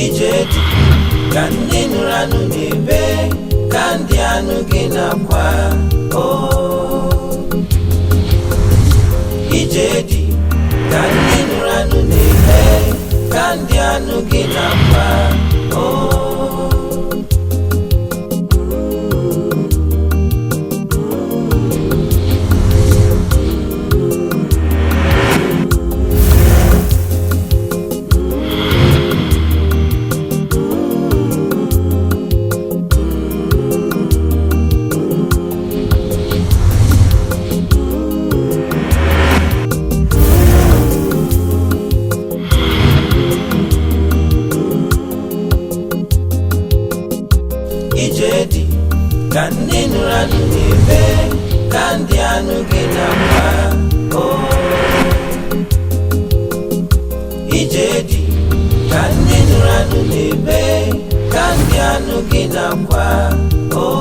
Ije dị ka ndị nụrụ anụ na-ebe, ka ndị anụ gị na-akwa o. Ije dị ka ndị nụrụ anụ na-ebe, ka ndị anụ gị na-akwa o. Ije dị ka ndị nụrụ anụ na-ebe, ka ndị anụ gị na-akwa o. Ije dị ka ndị nụrụ anụ na-ebe, ka ndị anụ gị na-akwa o.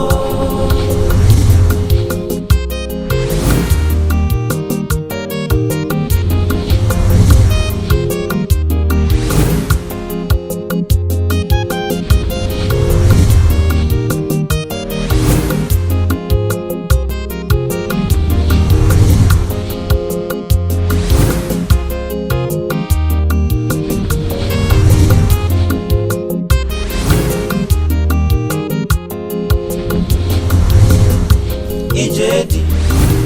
Ije dị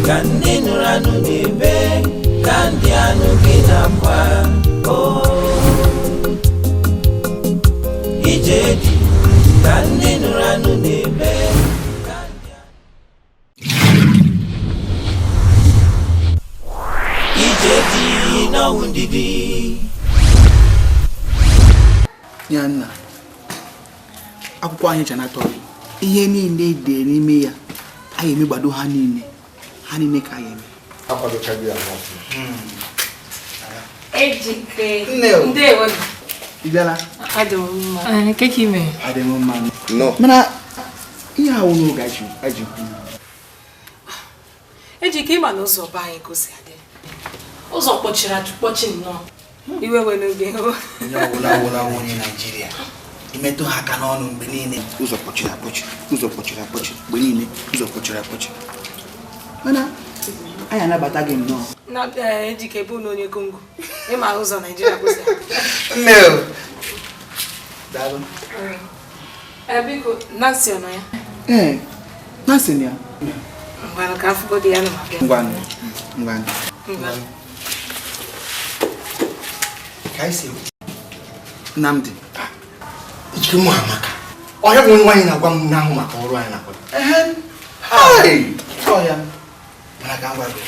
ka ndị nụrụ anụ na-ebe, ka ndị anụ gị na-akwa o. Ije dị ka ndị nụrụ anụ na-ebe, ka ndị Ije dị n'ọnwụ ndidi. Ya nna, akwụkwọ anyị ji anata ọrụ, ihe niile dị n'ime ya, anyị emegbado ha niile, ha niile ka anyị eme. Akwadochaghị ya ọfụma. Ejike. Nne o. Ndewo. Ị bịala? Adị m mma. Nke ka ime? Adị m mma. No. Mana ihe ahụ n'oge anyị ji kwu. Ejike, ịma na ụzọ be anyị ka o si adị. Ụzọ kpọchiri akpọchi nnọọ. Iwe were oge. Onye ọbụla wụla onye Naijiria, imetụ ha aka n'ọnụ mgbe niile. Ụzọ kpọchiri akpọchi, ụzọ kpọchiri akpọchi mgbe niile, ụzọ kpọchiri akpọchi. Mana anyị anabata gị nnọọ. Na Ejike bụ na onye Congo. Ịma ụzọ Naijiria ka o si adị. Nne o. Daalụ. Biko, Nancy ọ nọ ya? Ee, Nancy nọ ya. Ngwanụ ka afụgodu ya na ma bịa. Ngwanụ, ngwanụ. Ngwanụ. Ka anyị si Nnamdi. Ejike mụ amaka. Ọ ya bụ onye nwaanyị na-agwa m n'ahụ maka ọrụ anyị na-akwado. Hai! Ọ ya. Mana ka m gwa gị,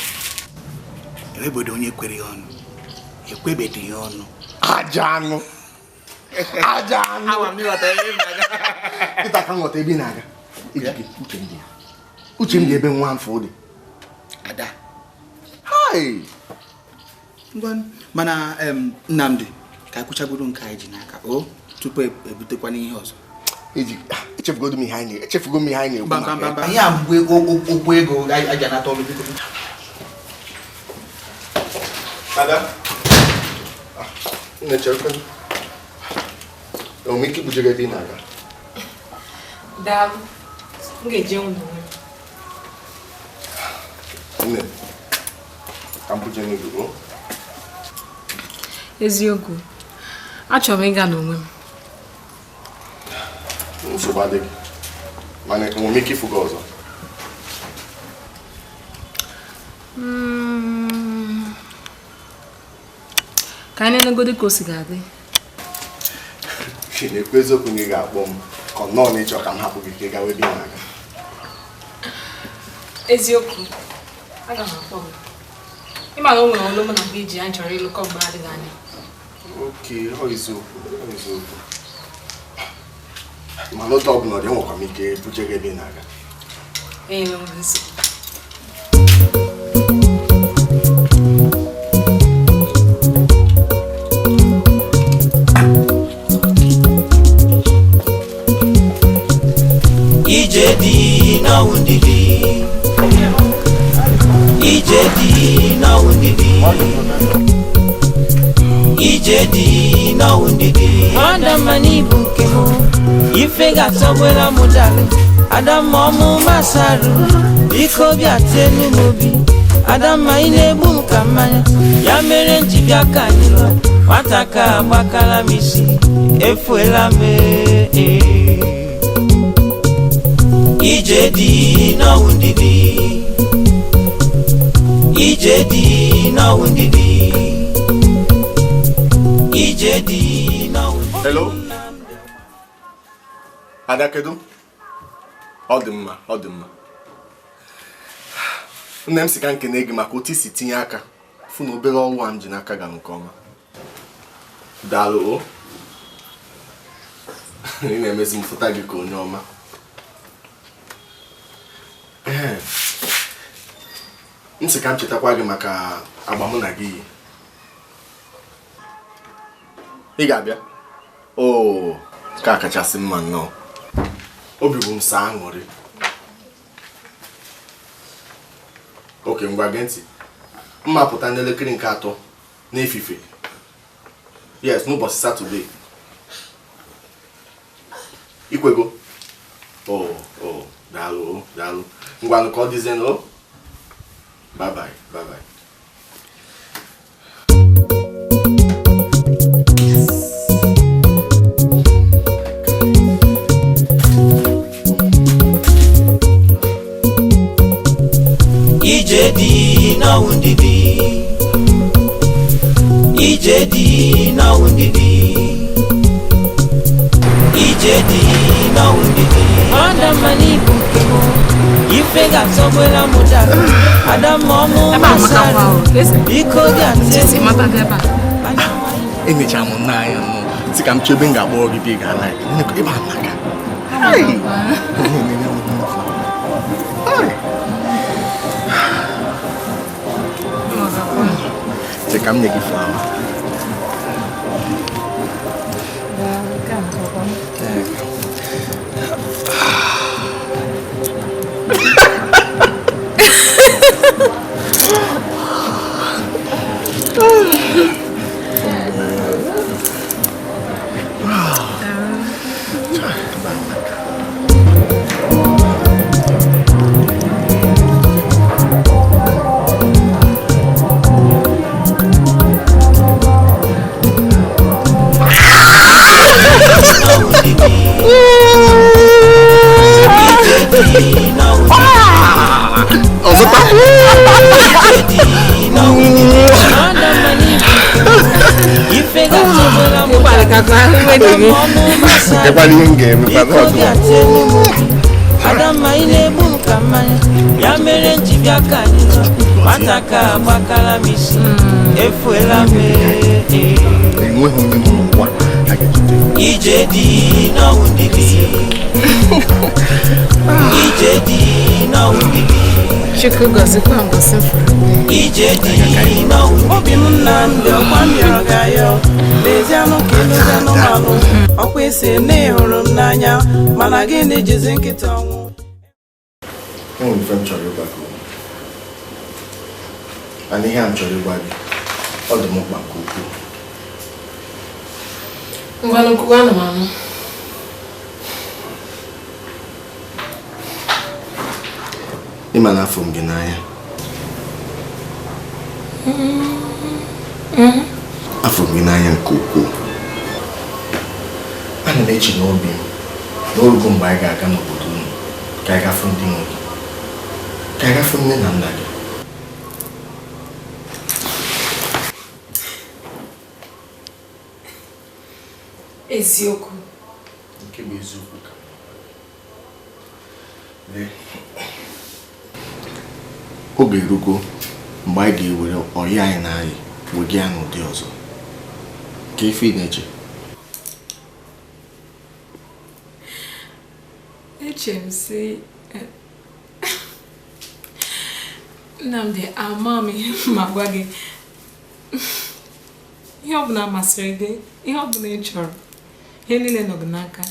enwebodo onye kwere ya ọnụ, ekwebedo ya ọnụ. Aja anụ. Aja anụ. Awa m ịghọta ebe m na-aga. Kịta ka m ghọta ebe ị na-aga. Ejike, uche m dị ya. Uche m dị ebe nwa mfụ dị. Ada. Hai! Ngwanụ, mana Nnamdi, ka anyị kwụchagoro nke anyị ji n'aka o tupu ebutekwana ihe ọzọ. Eji, echefugo m ihe anyị na- echefugo m ihe anyị na-ekwu Mba, maka mba, ya. mba. Ihe a mgbe okwu ego anyị ji anata ọrụ, biko. Ada. Nne, chere kwenụ. Enwere m ike ibuje gị ebe ị na-aga? Daalụ. M ga-eje ụlọ onwe m. Nne, ka m buje gị o. Eziokwu, achọrọ m ịga n'onwe m. Nsogbu adịghị, mana enwere m ike ịfụ gị ọzọ? Ka anyị nenegodi ka o si ga-adị. Ị na-ekwu eziokwu na ị ga-akpọ m ka ọ nọọ na ịchọ ka m hapụ gị ka ị gawa ebe ị na-aga? Eziokwu, aga m akpọ gị. Ị ma na o nwere ọlụ mụ na gị ji anyị chọrọ ịlụkọ mgbe adịghị anya. Oke, ọ eziokwu, ọ eziokwu. Mana otu ọbụla ọ dị, enwekwa m ike buje gị ebe ị na-aga. Enyela m nsogbu. Ije dị n'ọnwụ ndidi, ije dị n'ọnwụ ndidi, ije dị n'ọnwụ ndidi. Adamma n'ibu nke m, ife ga-atọgbela m dalị. Adamma ọmụ masarụ, biko bịa tienu m obi. Adamma ị na-egbu m ka mmanya, ya mere m ji bịa ka anyị lụọ. Nwata ka agbakala m isi, efuela m ee. Ije dị n'ọnwụ ndidi, ije dị n'ọnwụ ndidi, ije dị n'ọnwụ ndidi. Hello? Ada, kedu? Ọ dị mma, ọ dị mma. Nne m si ka nkene gị maka otu i si tinye aka fụ na obere ọrụ a m ji n'aka gara nke ọma. Daalụ o. Ị na-emezi m fụta gị ka onye ọma. Ee. M sị ka m chetakwa gị maka agba mụ na gị yi. Ị ga-abịa? Oo, nke a kachasị mma nnọọ. Obi bụ m sọ aṅụrị. Oke, ngwa gee ntị. M mapụta n'elekere nke 3 n'efife. Yes, n'ụbọchị Satọde. Ikwego? Oo, oo, daalụ o, daalụ. Ngwanụ ka ọ dịzie nụ. Bye bye, bye bye. Ije dị n'ọnwụ ndidi, ije dị n'ọnwụ ndidi, ije dị n'ọnwụ ndidi. Adamma n'ibu nke m, ife ga-atọgbela m dara. Adamma ọmụ masarụ, biko bịa tie m. Emechara m nna anyị nnọọ, sị ka m chebe m ga-akpọ gị bịa ga like. Ebe a maka. Che ka m nye gị flawa. Adamma ị na-egbu m ka mmanya, ya mere m ji bịa ka anyị lụọ. Nwata ka agbakala m isi, efuela m ee. Ije dị n'ọnwụ ndidi, ije dị n'ọnwụ ndidi. Chukwu gọzikwa mbọsị fụrụ. Ije dị n'ọnwụ ndidi. Obi m na ndị ọkwa m yọrọ gị ayọ, lezianụ ka ịlụzi anụmanụ. Ọkwa isi na ị hụrụ m n'anya, mana gịnị jizi nkịta ọnwụ? Enwere ife m chọrọ ịgwa gị. Mana ihe a m chọrọ ịgwa gị, ọ dị m mkpa nke ukwuu. Ngwanụ kwuo anụ m anụ. Ị ma na afọ m gị n'anya. Afọ m gị n'anya nke ukwuu. Ana m eche n'obi m na orugo mgbe anyị ga-aga n'obodo unu ka anyị gafụ ndị nwe gị, ka anyị gafụ nne na nna gị. Eziokwu. Nke bụ eziokwu ka oge erugo mgbe anyị ga-ewere ọyị anyị na anyị wega ya n'ụdị ọzọ. Ka ife ị na-eche? Eche m sị Nnamdi, ama m ihe ma gwa gị ihe ọbụla masịrị gị, ihe ọbụla ị chọrọ, ihe niile nọ gị n'aka.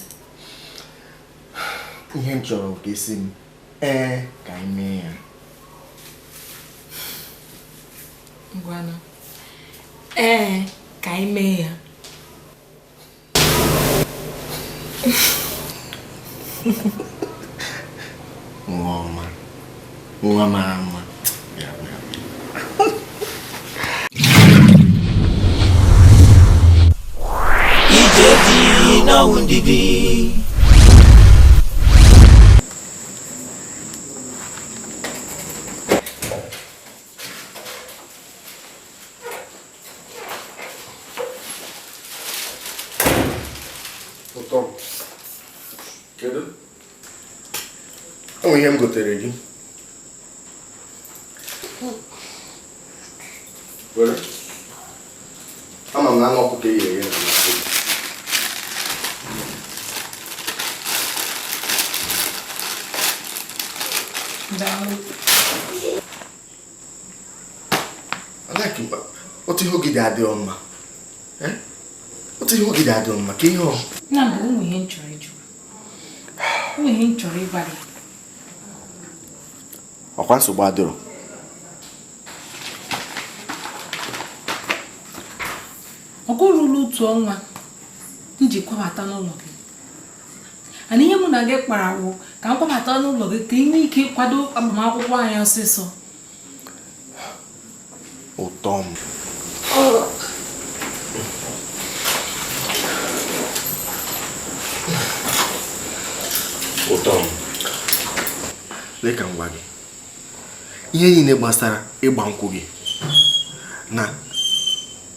Ihe m chọrọ ka esi m ee ka anyị mee ya. Ngwanụ, ee ka anyị mee ya. Nwa ọma, nwa mara mma. Ije dị n'ọnwụ ndidi. Ụtọ m. Kedu? O nwere ihe m gotere gị. Were. Ama m na anụ ọkụkọ e ghere eghe na-amasị gị. Daalụ. Alaki, otu ihe ogide adịghị mma. Otu ihe ogide adịghị mma ka ihe ọ. Nnamdi, o nwere ihe m chọrọ ịjụ. O nwere ihe m chọrọ ịgwa gị. Ọkwa nsogbu adịrọ. Ọgụ ruru otu ọnwa m ji kwabata n'ụlọ gị. Ana ihe mụ na gị kpara wụ ka m kwabata n'ụlọ gị ka ị nwee ike ịkwado agbamakwụkwọ anyị ọsịsọ. Ụtọ m. Ụtọ m. Lee ka m gwa gị. Ihe niile gbasara ịgba nkwụ gị na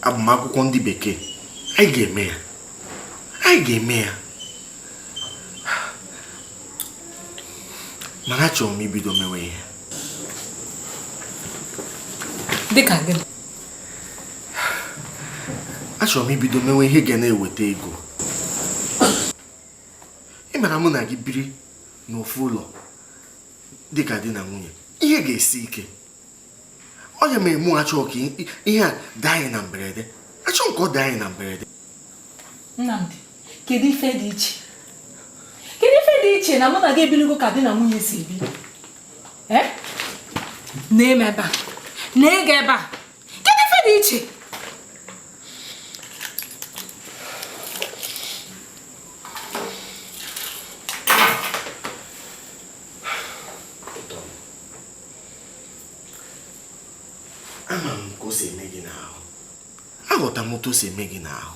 agbamakwụkwọ ndị bekee, anyị ga-eme ya. Anyị ga-eme ya. Mana achọrọ m ibido mewe ihe. Dịka gịnị? Achọrọ m ibido mewe ihe ga na-eweta ego. Ị mara mụ na gị biri n'ofu ụlọ dịka di na nwunye, ihe ga-esi ike. Ọ ya mere mụ achọghị ka ihe a daa anyị na mberede. Achọghị m ka ọ daa anyị na mberede. Nnamdi, kedu ife dị iche? Kedu ife dị iche na mụ na gị ebiligo ka di na nwunye si ebi? Na-eme ebe a, na-ege ebe a. Kedu ife dị iche? Ama m ka o si eme gị n'ahụ. Aghọta m otu o si eme gị n'ahụ.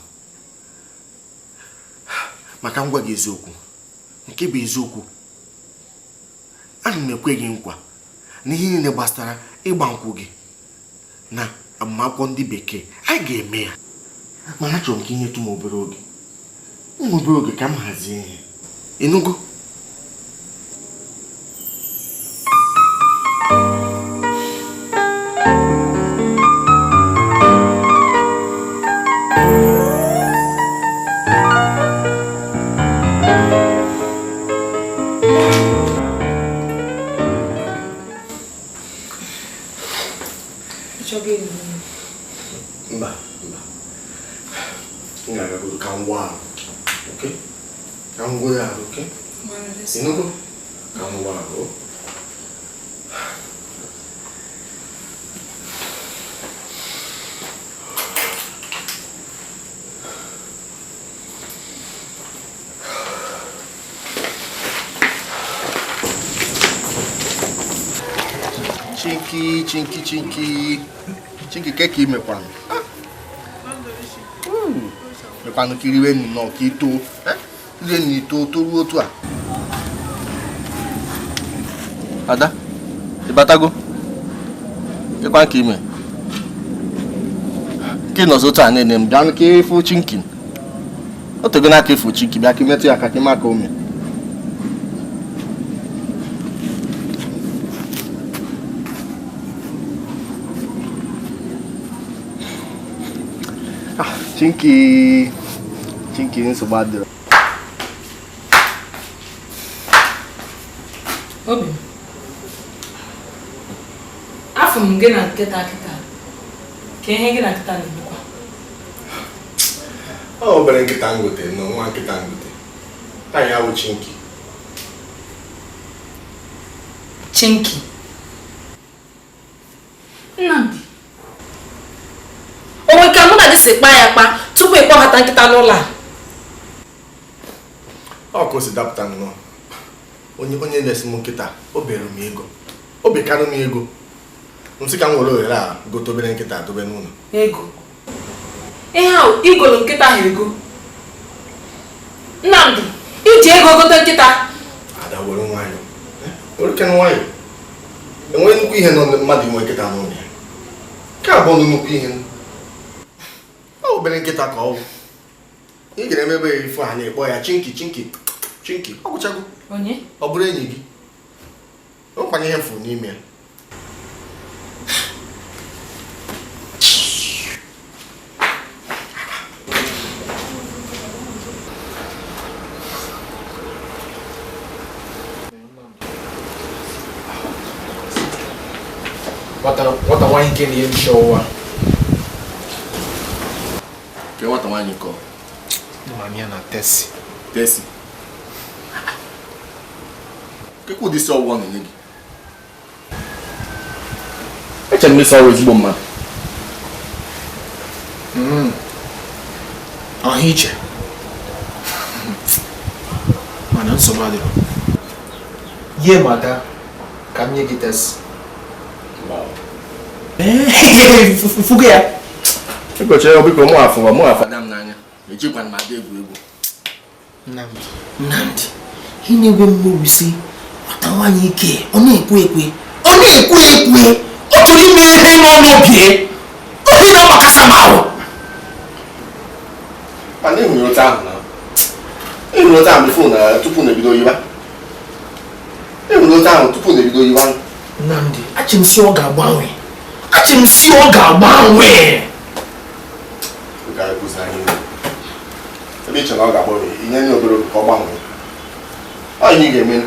Maka ngwa gị eziokwu, nke bụ eziokwu, ana m ekwe gị nkwa na ihe niile gbasara ịgba nkwụ gị na agbamakwụkwọ ndị bekee, anyị ga-eme ya. Mana achọrọ m ka ị nyetụ m obere oge. Nye m obere oge ka m hazie ihe. Ịnụgo? Mba, mba. M ga-agagodo ka m waa ahụ, okay? Ka m gwọọ ahụ, okay? Ịnụgo? Ka m waa ahụ. Chinky, chinky, chinky. Chinky, ke ka ị mekwanụ? Mekwanụ ka iriwe nnọọ ka ito. Rie na ito toruo otu a. Ada, ị batago? Kekwa ka ime? Ke nọzọ otu a na-ene m, bịanụ ka ịfụ chinkin. O tego n'aka efu Chinki bịa ka imetụ ya aka ka ime aka ome. Chinki, Chinki nsogbu adịrọ. Obi, afọ m gị na nkịta kịta ka ihe gị na nkịta na-emekwa. Ọ obere nkịta ngote nọ nwa nkịta ngote. Anyị awụ Chinki. Chinki. Nnamdi, o nwere ka mụ na gị si kpaa ya kpa tupu ị kpọbata nkịta n'ụlọ a? Ọ ka o si dapụta nnọọ. Onye na-esi m nkịta, o bere m ego. O bekarị m ego. Nsị ka m were ohere a gote obere nkịta dobe n'ụlọ. Ego. Ihe ahụ igolu nkịta ahụ ego. Nnamdi, iji ego gote nkịta. Ada were nwayọọ. Were kene nwayọọ. Enweghị nnukwu ihe nọ mmadụ inwe nkịta n'ụlọ ya. Nke a bụ nnukwu ihe. Ọ obere nkịta ka ọ bụ. Ị gara emebe ya ifu a na-ekpọ ya Chinki Chinki Chinki. Ọ gwụchago. Onye? Ọ bụrụ enyi gị. O nwekwanye ihe mfuru n'ime ya. Nwata nwaanyị nke na-enye m isi ọwụwa. Ke nwata nwaanyị nke ọ? Mami ya na Tesi. Tesi. Kekwa ụdị isi ọwụwa na-enye gị? Echere m isi ọwụwa ezigbo mmadụ. Ọha iche. Mana nsogbu adịrọ. Ye mada ka m nye gị Tesi. Fugo ya. Biko chere biko mụ afụ mụ afụ ada m n'anya. Ejikwana m ada egwu egwu. Nnamdi, Nnamdi, ị na-enwe mmebi si nwata nwaanyị ike, ọ na-ekwe ekwe, ọ na-ekwe ekwe, ọ chọrọ ime ihe nọ n'obi, obi na-agbakasa m ahụ. Mana ịhụrụ otu ahụ na ịhụrụ otu ahụ bifo na tupu na-ebido yiwa. Ịhụrụ otu ahụ tupu na-ebido yiwa. Nnamdi, achị m si ọ ga-agbanwe. Achị m si ọ ga-agbanwe. Ebe ị chere na ọ ga-agbanwe, inye nye obere oge ka ọ gbanwee. Ọ ihe ị ga-eme.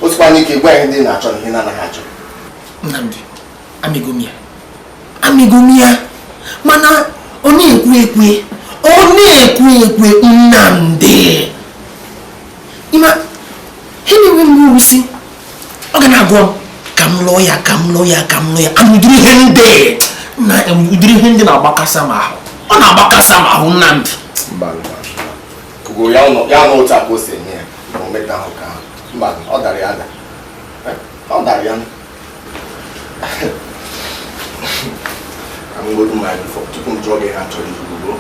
Osikwa anyị ike gwa anyị ndị na-achọ na ihe na-anaghị achọ. Nnamdi, amịgo m ya. Amịgo m ya. Mana ọ na-ekwe ekwe. Ọ na-ekwe ekwe Nnamdi. Ịma, ihe na-enwe m isi, ọ ga na-agụ m ka m lụọ ya, ka m lụọ ya, ka m lụọ ya. Ụdịrị ihe ndị na ụdịrị ihe ndị na-agbakasa m ahụ. Ọ na-agbakasa m ahụ Nnamdi. Mba, Ugo ya nọ otu a ka o si eme ya ma o meta ahụ ka mba, ọ dara ya ada. Ọ dara ya. Ka m godu mmanya bifo tupu m jụọ gị ha chọrọ ikwu.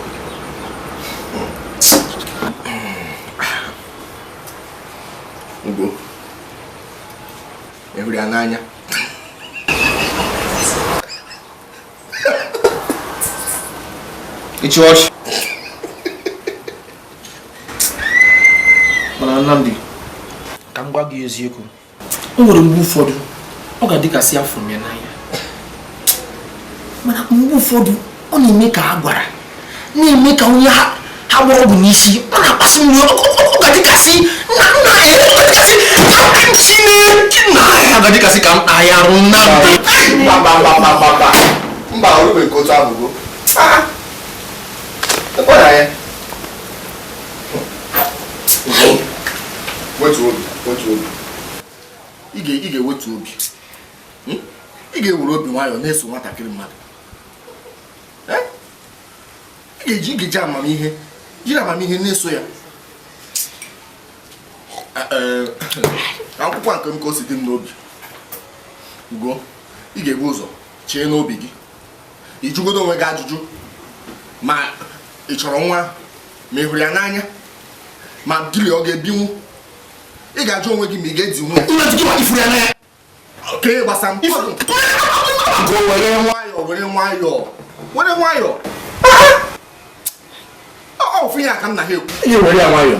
Ugo, ị hụrụ ya n'anya? Ịchị ọchị. Mana Nnamdi, ka m gwa gị eziokwu. O nwere mgbe ụfọdụ ọ ga-adịkasị afọ m ya n'anya. Mana mgbe ụfọdụ ọ na-eme ka a gwara, na-eme ka onye ha gbara ọgwụ n'isi, ọ na-akpasu m iwe, ọ ga-adịkasị na nna ya, ọ ga-adịkasị Chineke na ya ga-adịkasị ka m ayarụ Nnamdi. Mba mba mba mba mba mba. Mba, orube nke otu ahụ go. Ekwe na ya. Wetu obi, wetu obi. Ị ga-ewetu obi. Ị ga-ewere obi nwayọọ na-eso nwatakịrị mmadụ. Ị ga-eji amamihe, jiri amamihe na-eso ya. Akwụkwọ nke m ka o si dị m n'obi. Ugo, ị ga-ebu ụzọ chee n'obi gị. Ị jụgodo onwe gị ajụjụ ma ị chọrọ nwa, ma ị hụrụ ya n'anya, ma gịrị ọ ga-ebinwu. Ị ga-ajụ onwe gị ma ị ga-edi nwa. Ka ị gbasa m. Were nwayọọ, were nwayọọ, were nwayọọ. Ọ fụ ya ka m na ha ekwu. Ị ga-ewere ya nwayọọ.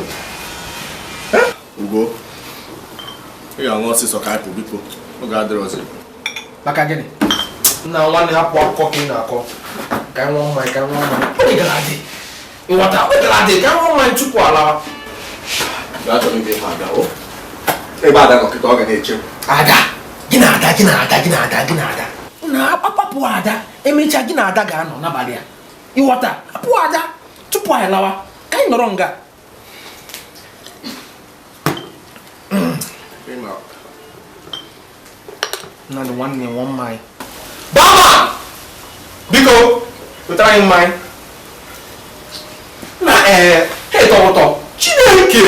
Ugo, ị ga-aṅụ ọsịsọ ka anyị pụ biko. Oge adịrọzi. Maka gịnị? Nna nwanne hapụ akụkọ ka ị na-akọ. Ka anyị ṅụọ mmanya, ka anyị ṅụọ mmanya. Oge gara adị. Nghọta, oge gara adị, ka anyị ṅụọ mmanya tupu alawa. Achọrọ m ịhụ Ada o. Ebe Ada nọ kịta ọ ga na-eche m. Ada, gị na Ada, gị na Ada, gị na Ada, gị na Ada. Na akpapụ Ada, emechaa gị na Ada ga-anọ n'abalị a. Ịghọta, hapụ Ada tupu anyị lawa, ka anyị nọrọ nga. Nnamdị nwanne nwa mmanya. Bama! Biko, wetara anyị mmanya. Na ee, ha ịtọ ụtọ. Chineke!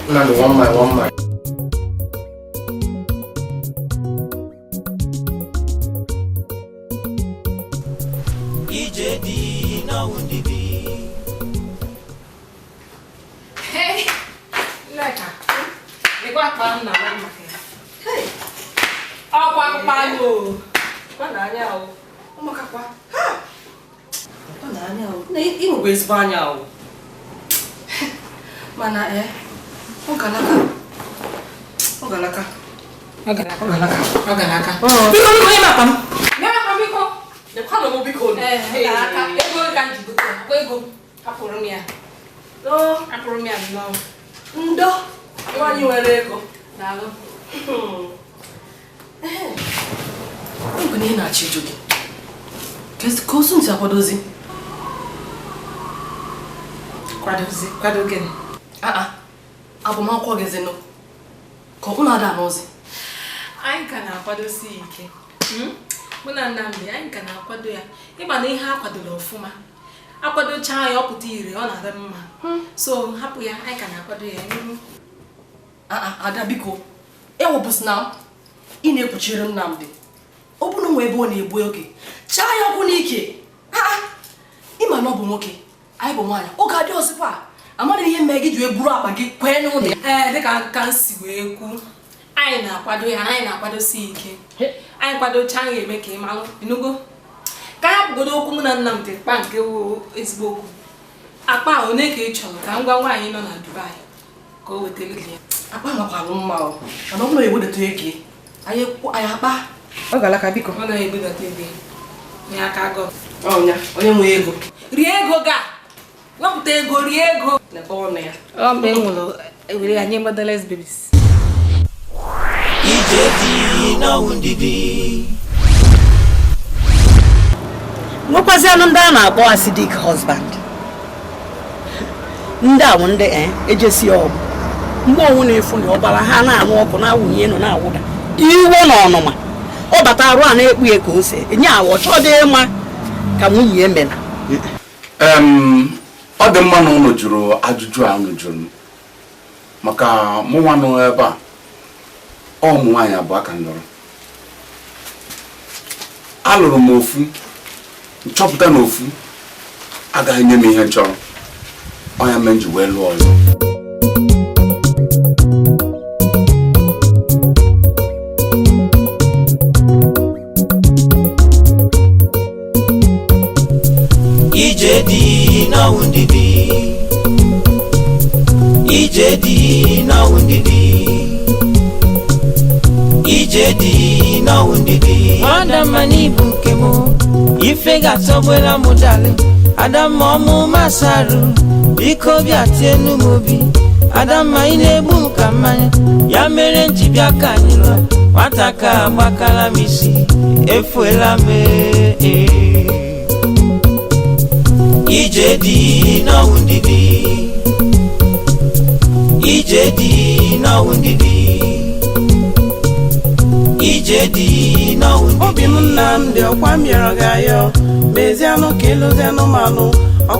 Nnamdị nwa mmanya, nwa mmanya. Ije dị n'ọnwụ ndidi. Hey, Nneka, lekwa akpa m na-ala maka ya. Ọkwa akpa m o. Kwa na anya o. Ụmụakakwa. Ha! Kwa na anya o. Na ị nwekwa ezigbo anya o. Mana ọ galaka. Ọ galaka. Ọ galaka. Ọ galaka. Ọ galaka. Biko, biko, nye m akpa m. Nye m akpa m, biko. Lekwanụ m biko. Ee, ọ galaka. Ego ka m ji gote ya. Akwa ego. Hapụrụ m ya. Hapụrụ m ya nnọọ. Ndo. Nwaanyị nwere ego. Daalụ. Ọ bụ na ị na-achọ ịjụ gị. Ka osu ntị akwadozi? Kwadozi, kwado gịnị? Aa, agbamakwụkwọ gị zinụ. Ka ọ na-ada n'ozi. Anyị ka na-akwadosi ike. Mụ na Nnamdi, anyị ka na-akwado ya. Ịma na ihe a kwadoro ọfụma. Akwadochaa ya ọ pụta ire, ọ na-adị mma. So hapụ ya, anyị ka na-akwado ya. Aa, Ada biko, ewepụsị na ị na-ekpuchiri Nnamdi. Ọ bụrụ na nwe ebe ọ na-egbu oge, chaa ya ọkụ n'ike. Aa, ịma na ọ bụ nwoke, anyị bụ nwaanyị. Oge adị ọzịkwa, amaghị ihe mee gị ji wee buru akpa gị kwee n'ụlọ ya. Ee, dịka ka m si wee kwu, anyị na-akwado ya, anyị na-akwadosi ike. Anyị kwadochaa ya eme ka ị malụ, ịnụgo? Ka anyị hapụgodo okwu mụ na Nnamdi kpa nke wụ ezigbo okwu. Akpa a one ka ị chọrọ ka m gwa nwaanyị nọ na Dubai ka o wetara gị ya. Akpa makwalụ mma o, mana ọ bụrụ na ewedata ego, anyị akpa. Ọ galaka biko. Ọ na-ebudata ego ya aka gọ. Ọnya, onye nwe ego. Rie ego ga. Wepụta ego, rie ego. Lekwa ọnụ ya. Ọ mgbe m nwụrụ, ewere ya nye motherless babies. Ije dị n'ọnwụ ndidi. Nwekwazianụ ndị a na-akpọ acidic husband. Ndị a bụ ndị ejesi ọgwụ. Mgbe ọnwụ na-efu na ọbara ha na-anụ ọkụ na-awụnye elu na-awụda. Iwe na ọnụma. Ọ bata arụ a na-ekpu ya ka ose. Nye awọ chọọ dị mma ka nwunye mere. Ọ dị mma na unu jụrụ ajụjụ a unu jụrụ m. Maka mụnwa nọ ebe a, ọ ụmụ nwaanyị abụọ ka m lụrụ. Alụrụ m ofu, nchọpụta na ofu agaghị nye m ihe m chọrọ. Ọ ya mere m ji wee lụọ ọzọ. Ije dị n'ọnwụ ndidi. Ije dị n'ọnwụ ndidi. Ije dị n'ọnwụ ndidi. Adamma n'ibu nke mụ, ife ga-atọgbela mụ dali. Adamma ọmụ masarụ, biko bịa tienu m obi. Adamma ị na-egbu m ka mmanya, ya mere m ji bịa ka anyị lụọ. Nwata ka agbakala m isi, efuela m ee. Ije dị n'ọnwụ ndidi. Ije dị n'ọnwụ ndidi. Ije dị n'ọnwụ ndidi. Obi m Nnamdi, ọkwa m yọrọ gị ayọ. Mezianụ ka ịlụzianụ manụ.